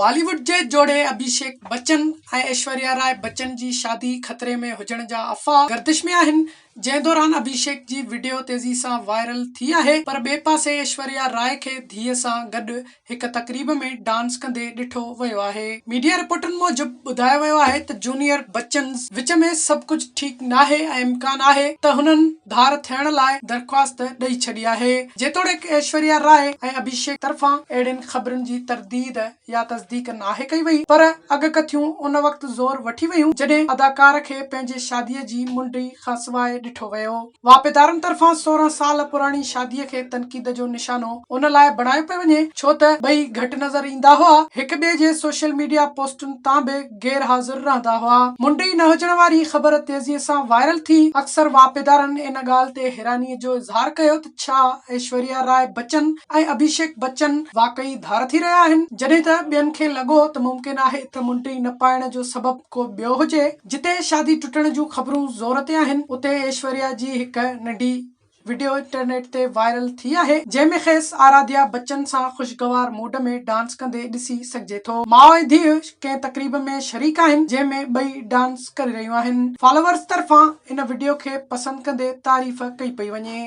بالي wood جي جوڙي اڀيشيڪ بچن ۽ ايشوريا راء بچن جي شادي خطري ۾ هجڻ جا افواهه گردش ۾ آهن، جنهن دوران اڀيشيڪ جي وڊيو تيزي سان وائرل ٿي آهي پر ٻئي پاسي ايشوريا راء کي ڌيء سان گڏ هڪ تقريب ۾ ڊانس ڪندي ڏٺو ويو آهي. ميڊيا رپورٽن موجب ٻڌايو ويو آهي ته جونيئر بچنز وچ ۾ سڀ ڪجهه ٺيڪ ناهي ۽ امڪان آهي ته هنن ڌار ٿيڻ لاء درخواست ڏئي ڇڏي آهي. جيتوڻيڪ ايشوريا راء ۽ اڀيشيڪ طرفان اهڙين خبرن جي ترديد يا تصديق ناهي ڪئي وئي پر اڳڪٿيون ان وقت زور وٺي ويون جڏهن اداڪار کي پنهنجي شادي جي منڊي کانسواء ڏٺو ويو. واهپيدارن طرفان 16 سال پراڻي شادي کي تنقيد جو نشانو ان لاء بڻايو پيو وڃي ڇو ته ٻئي گهٽ نظر ايندا هئا، هڪ ٻئي جي سوشل ميڊيا پوسٽن تان به غير حاضر رهندا هئا. منڊي نه هجڻ واري خبر تيزي سان وائرل ٿي، اڪثر واهپيدارن ان ڳالهه تي حيراني جو اظهار ڪيو ته ڇا ايشوريا راء بچن ۽ اڀيشيڪ بچن واقعي ڌار ٿي رهيا آهن؟ جڏهن ته ٻين کي لڳو ته ممڪن آهي ته منڊي نه پائڻ جو سبب ڪو ٻيو هجي. جتي شادي ٽٽڻ جون خبرون زور تي آهن، اتي ايشوريا جي هڪ ننڍي وڊيو انٽرنيٽ تي وائرل ٿي آهي، جنهن ۾ کيس آراڌيا بچن سان خوشگوار موڊ ۾ ڊانس ڪندي ڏسي سگهجي ٿو. ماء ۽ ڌيء ڪنهن تقريب ۾ شريڪ آهن، جنهن ۾ ٻئي ڊانس ڪري رهيون آهن. فالوورز طرفان ان وڊيو کي پسند ڪندي تعريف ڪئي پئي وڃي.